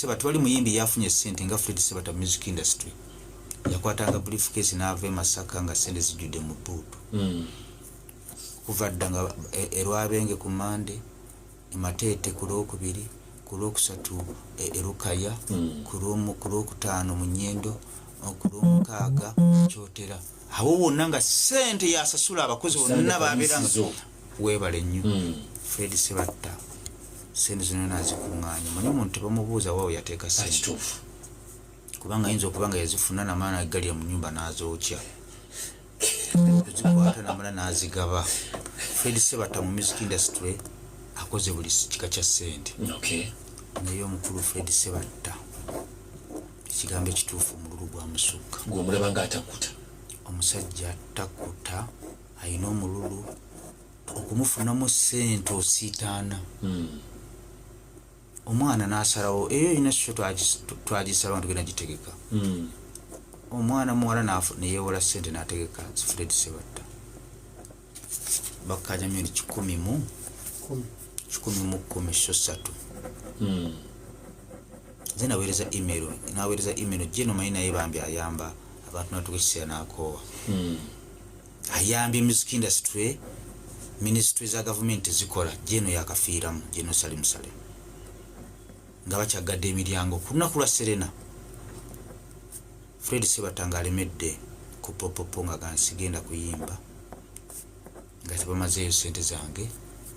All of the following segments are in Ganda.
Sebatta, wali muyimbi yafunye sente nga Fred Sebatta music industry. Yakwatanga briefcase n'ava e Masaka nga sente zijjudde mu bbuutu. Kuva dda nga erwabenge ku Mande, emateete ku Lwokubiri, ku Lwokusatu Erukaya, ku Lwokutaano mu Nyendo, ku Lwomukaaga Kyotera. Awo wonna nga sente yasasula abakozi bonna babeeranga. Weebale nnyo. Fred Sebatta sente zonna nazikuŋŋaanya. Manyi omuntu tebamubuuza waawe yateeka sente, kubanga ayinza okuba nga yazifuna namala nagalira mu nyumba n'azookya, okuzikwata namala n'azigaba. Fred Sebatta mu music industry akoze buli kika kya sente. Naye omukulu Fred Sebatta, ekigambo ekituufu, omululu gwamusukka. Gwomulaba nga atakuta. Omusajja takuta, ayina omululu. Okumufunamu sente osiitaana. Omwana n'asalawo eyo yina show twagisalawo tugenda gitegeka. Omwana muwala neyewola sente n'ategeka Fred Sebatta, bakkanya miliyoni 100 mu 110, show 3. Nze naweereza email, naweereza email gye nomanyi, naye bambi ayamba abantu natuka ekiseera n'akoowa. Ayambye music industry, ministry za gavumenti zikola jeno yakafiiramu jeno Salim Saleh nga bakyagadde emiryango ku lunaku lwa Serena. Fred Sebatta nga alemedde ku popopo nga gansigenda kuyimba nga tebamazeeyo sente zange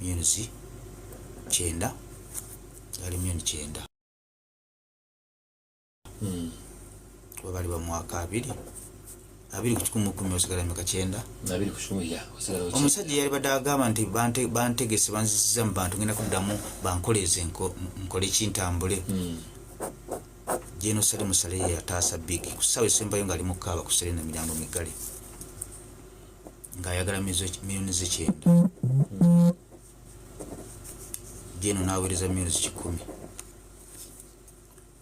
miliyoni 90, ali miliyoni 90. Kuba bali bamwaka abiri abiri ku kikumi mu kumi, osigala meka? 90. 20 ku 100, ya, osigala. Omusajja yali badde agamba nti bantegese, banzisiza mu bantu, ngenda kuddamu bankoleeze nkole kintambule. Jeno Salim Saleh yataasa Big ku ssaawa esembayo ng'ali mu kaaba ku Serena, miryango miggale, ng'ayagala miliyoni ze 90. Jeno n'aweereza miliyoni 100.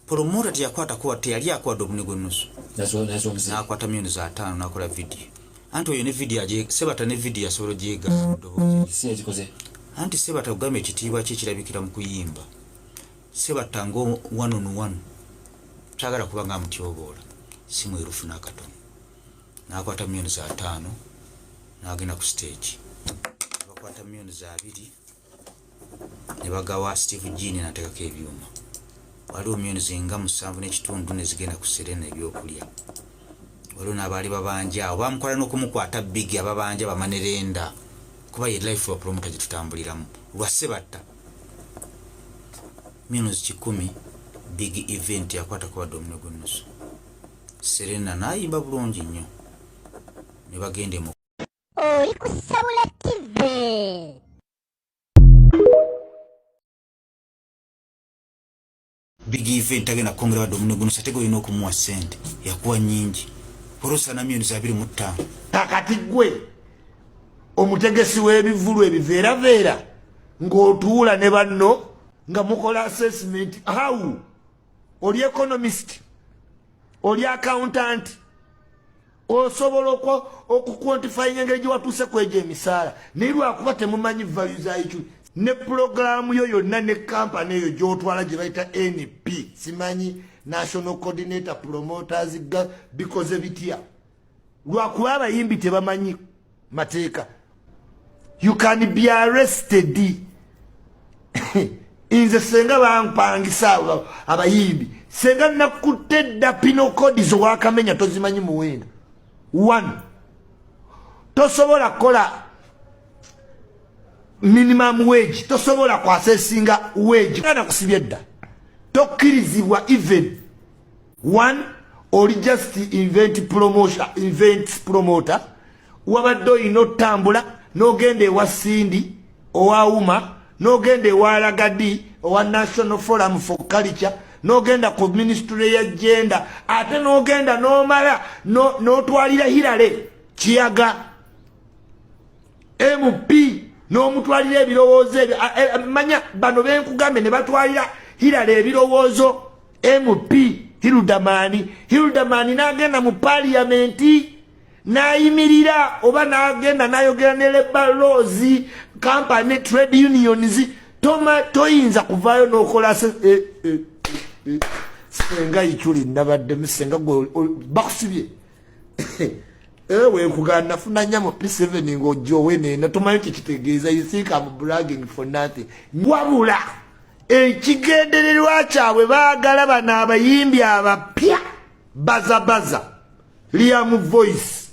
Promoter teyakwatako, teyali akwadde obune gw'ennusu. N'akwata miliyoni za 50 n'akola vidiyo. Anti oyo ne vidiyo Sebata ne vidiyo asobola ogyegaana mu ddoboozi. Anti Sebata kugamba ekitiibwa kye kirabikira mu kuyimba. Sebata nga one on one kyagala kuba nga amutyoboola si mwerufu n'akatono. N'akwata miliyoni za 50 n'agenda ku stage, bakwata miliyoni za 20 ne bagawa Steve Jean n'ateekako ebyuma. Waliwo miliyoni zinga 7.5 ne zigenda ku Serena ebyokulya. Waliwo n'abaali babanja awo bamukwata n'okumukwata Big, ababanja bamanerenda, kuba ye life wa promoter gye tutambuliramu lwa Sebatta. Miliyoni 100, big event, yakwatako wadde omunwe gw'ennusu. Serena n'ayimba bulungi nnyo ne bagenda emu. Oli ku Sabula TV. Big event agenda kwongera wadde omunwe gw'ennusu, ate olina okumuwa sente yakuwa nnyingi olwosana miliyoni za 25. Kakati gwe omutegesi w'ebivulu ebiveeraveera ng'otuula ne banno nga mukola assessment, how? Oli economist, oli accountant, osobola okuquantifyinga engeri gye watuuse kwegyo emisaala, naye lwakuba temumanyi value za icu ne pulogulaamu yo yonna ne kampani eyo gy'otwala gye bayita NP, simanyi National Coordinator Promoters, bikoze bitya? Lwakuba abayimbi tebamanyi mateeka. You can be arrested. Nze senga bampangisa abayimbi, senga nakutte dda. Penal code zowakamenya tozimanyi muwendo. One, tosobola kukola minimum wage, tosobola kwasesinga wage, nakusibye dda, tokkirizibwa. Even one, oli just event promotion, event promoter, wabadde olina otambula n'ogenda ewa Sindi owa UMA, n'ogenda ewa Lagadi owa National Forum for Culture, n'ogenda ku ministry ya gender, ate n'ogenda n'omala n'otwalira Hillary Kiyaga MP, n'omutwalira ebirowoozo ebyo. Manya bano benkugambye ne batwalira Hillary ebirowoozo, MP Hilderman. Hilderman n'agenda mu parliament n'ayimirira oba n'agenda n'ayogera ne labour laws company, trade unions. Toma toyinza kuvaayo n'okola. Senga Ichuli nabaddemu, senga gwe bakusibye. Wenkugana nafuna nnyo mu P7 ng'ojja oweneena, tomanyi kyekitegeeza. You think I'm bragging for nothing. Wabula ekigendererwa kyabwe, baagala bano abayimbi abapya, bazabaza Liam Voice,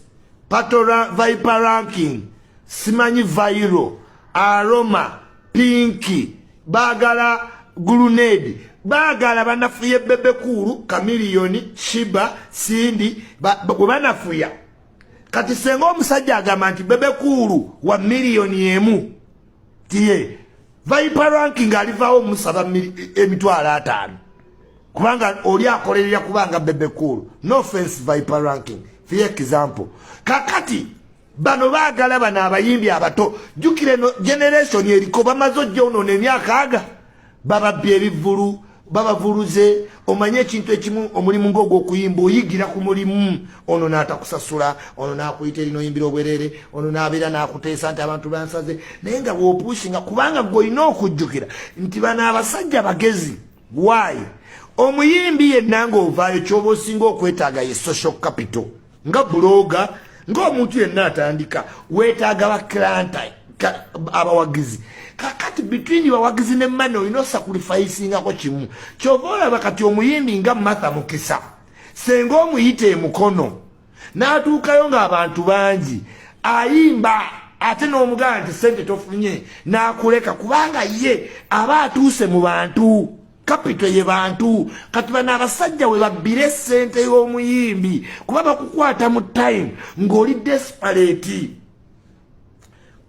Patora, Viper Ranking, simanyi Vairo, Aroma, Pinki, baagala Grenade, baagala banafuye Bebe Cool, Chameleone, Sheebah, Cindy. Bwe banafuya kati, senga omusajja agamba nti Bebe Cool wa 1 million tiye Viper Ranking alivaawo musaba 50,000, kubanga oli akolerera kubanga Bebe Cool. No offense, Viper Ranking, for example. Kakati bano baagala bano abayimbi abato. Jjukira eno generation eriko bamaze ojja onoona emyaka aga bababbye ebivvulu, babavuluze. Omanye ekintu ekimu, omulimu ngaogwokuyimba, oyigira ku mulimu. Ono n'atakusasula, ono n'akuyita erina oyimbira obwerere, ono n'abeera n'akuteesa nti abantu bansaze, naye nga bw'opushinga, kubanga gwe olina okujjukira nti bano abasajja bagezi. Why? Omuyimbi yenna ng'ovaayo, kyoba osinga okwetaaga ye social capital. Nga blogger, ng'omuntu yenna atandika, weetaaga ba client, abawagizi. Kakati between bawagizi ne money, olina osacrificingako kimu. Kyova olaba kati omuyimbi nga Martha Mukisa, senga omuyita emukono n'atuukayo ng'abantu bangi, ayimba, ate n'omugamba nti sente tofunye, n'akuleka, kubanga ye aba atuuse mu bantu. Capital ye bantu. Kati bano abasajja we babbira essente y'omuyimbi, kuba bakukwata mu time ng'oli desperate.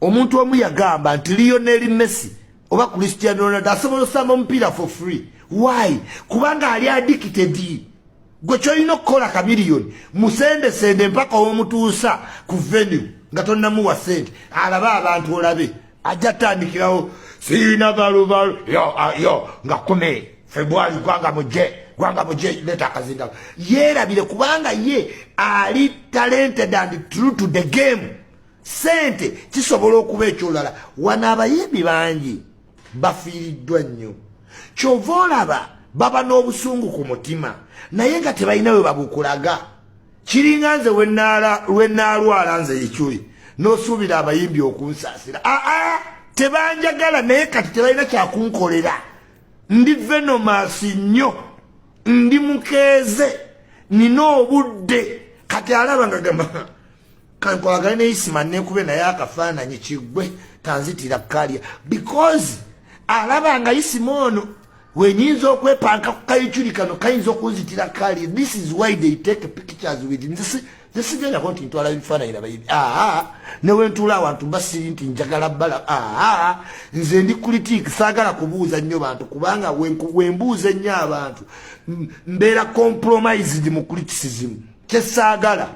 Omuntu omu yagamba nti Lionel Messi oba Cristiano Ronaldo asobola osamba omupiira for free. Why? Kubanga ali addicted. Gwe kyolina okukola, Chameleone musendesende mpaka omutuusa ku venue nga tonnamuwa sente, alabe abantu, olabe ajja tandikirawo siina balubalu yo yo nga 10 February, gwanga muje, gwanga muje, leta akazinda yeerabire, kubanga ye ali talented and true to the game. Sente kisobola okuba ekyolala. Wano abayimbi bangi bafiiriddwa nnyo, kyova olaba baba n'obusungu ku mutima, naye nga tebalina we babukulaga. Kiringa nze lwenaalwala, nze Ikyuli, n'osuubira abayimbi okunsaasira. Aa, tebanjagala, naye kati tebalina kyakunkolera. Ndi venomous nnyo, ndi mukeeze, nina obudde. Kati alaba nga gamba kankwagala neyisima nekube naye akafaananyi kiggwe, tanzitira kalya, because alaba nga Isima ono wenyinza okwepanka ku kayiculi kano kayinza okunzitira kali. This is why they take pictures with. Nze sigendako nti ntwala bifaananyi nabayimbi. Aa, newentuula awantu mba siri nti njagala bbala. Aa, nze ndi critic, saagala kubuuza nnyo bantu, kubanga wembuuza ennyo abantu mbeera compromised mu criticism. Kyesaagala,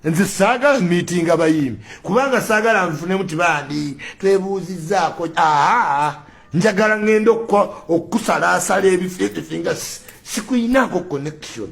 nze saagala meetinga bayimbi, kubanga saagala nfunemu ti bandi twebuuzizzaako. Aa, njagala ŋŋenda okukusalaasala ebifo nga sikuyinaako connection.